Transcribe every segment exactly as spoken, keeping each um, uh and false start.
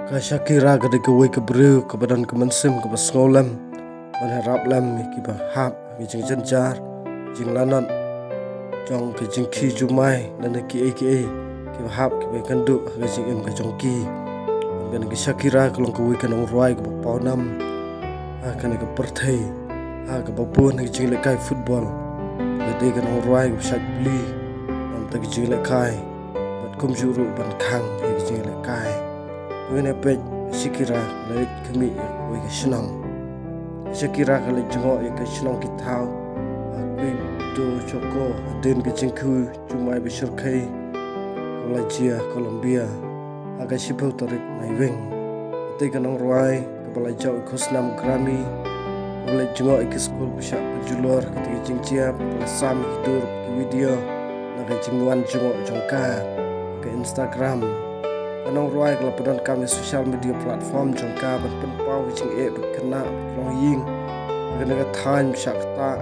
Ka Shakira ka dei kawei ka briew kaba don ka mynsiem kaba sngewlem ban ïarap lem ïa kiba hap ha ka jingjynjar, jinglanot jong ka jingkhie jumai lane kiei kiei kiba hap kiba ïakynduh ha ka jingim ka jong ki. Kane ka Shakira ka long kawei ka nongrwai kaba pawnam ha kane ka pyrthei, ha kaba bun ha ka jinglehkai football. Ka dei ka nongrwai kaba shait plie na ka bynta ka jinglehkai bad kumjuh ruh ban khang ïa ka jinglehkai. Ngin ïa peit, Shakira ka la leit khmih ïa kawei ka shnong. Shakira ka leit jngoh ïa ka shnong ki thaw ha Quibdó, Chocó, hadien ka jingkhie jumai ba shyrkhei kaba la jia ha Colombia ha ka shiphew tarik Naiwieng. Ka dei ka nongrwai kaba la jop ïa ka khusnam Grammy, kaba leit jngoh ïa ka skul ba shah pynjulor. Katei ka jingjia ka la sam ïa ki dur ki video na ka jingwan jngoh jong ka ha ka Instagram. Ka nongrwai ka la pyndonkam ïa ka social media platform jong ka ban pynpaw ka jingeh ba ki khynnah ki longïing ha kane ka thaiñ ba shah ktah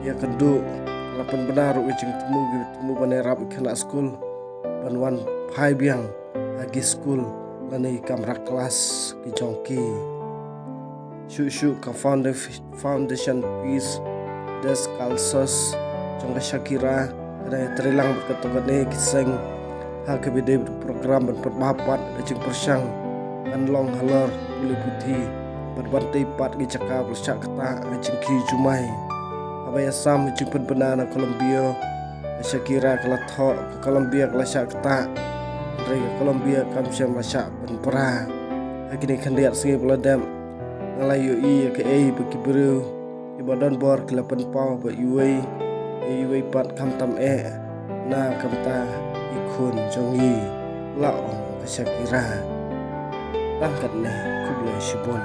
ïakynduh. Ka la pynbna ruh ka jingthmu, ki thmu ban ïarap ïa ki khynnah skul ban wan phai biang ha ki skul lane ki kamra klas ki jong ki. Shuh shuh ka founda- Fundación Pies Descalzos jong ka Shakira ka dang ïatreilang bad katto katne ki seng ha kaba ïadei bad ka program ban pynbha pat ka jingpyrshang kan long halor pule puthi bad ban tei pat ki jaka ba la shah ktah ha ka jingkhie jumai. Haba ïasam ha ka jingpynbna na Colombia, ka Shakira ka la thoh ka Colombia ka la shah ktah, hynrei ka Colombia kam shym la shah pynpra. Ha kine khyndiat sngi ba la dep, nga la ïohi ïa kaei ba ki briew kiba don bor ki la pynpaw bad iwei ïa iwei pat, khamtam eh na ka bynta ki khun jong ngi, la ong ka Shakira. Tang katne, khublei shibun.